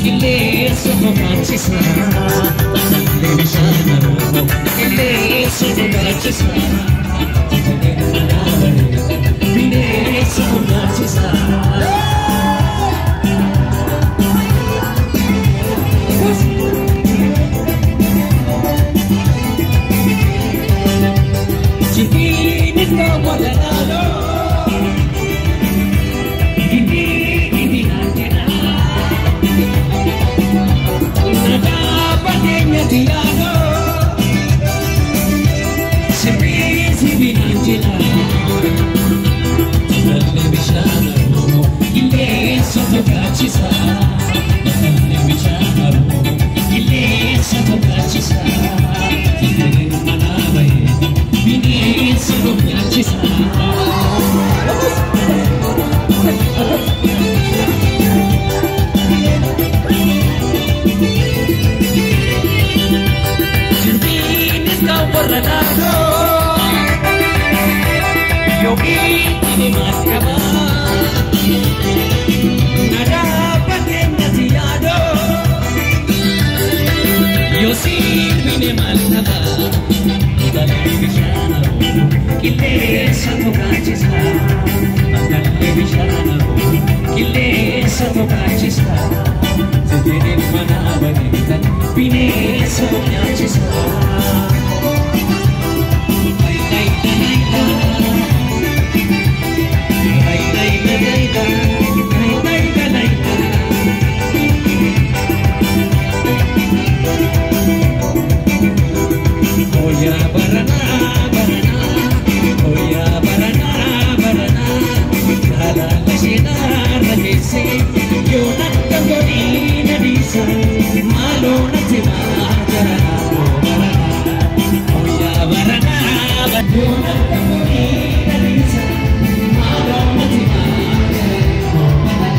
Qilleensa boqochisa. Atallee bishaan haroo qilleensa boqochisa. Bineensa boqochisa. Jibbiinis kan walaaloo gidii gidii naan Nagaa badeenya diyaadoo sirbii sirbii naan jedha. Atallee bishaan haroo qilleensa boqochisa. Atallee bishaan haroo qilleensa boqochisa. Jijjiirri manaa bahee bineensa boqochisa. Jirbiinis kan warra naannoo yookiin inni maal Nagaa badeenya diyaadoo yoo sirbine maal qaba. Atallee bishaan haroo qilleensa boqochisa. Atallee bishaan haroo qilleensa boqochisa. Sibiilli manaa bareedan bineensa nyaachisa. Oya barana barana, oya barana barana, jaalala ishee rageesse yoo nakka godina dhiisa maaloo natti maajara barana, oya barana yoo nakka godina dhiisa maaloo natti maajara barana.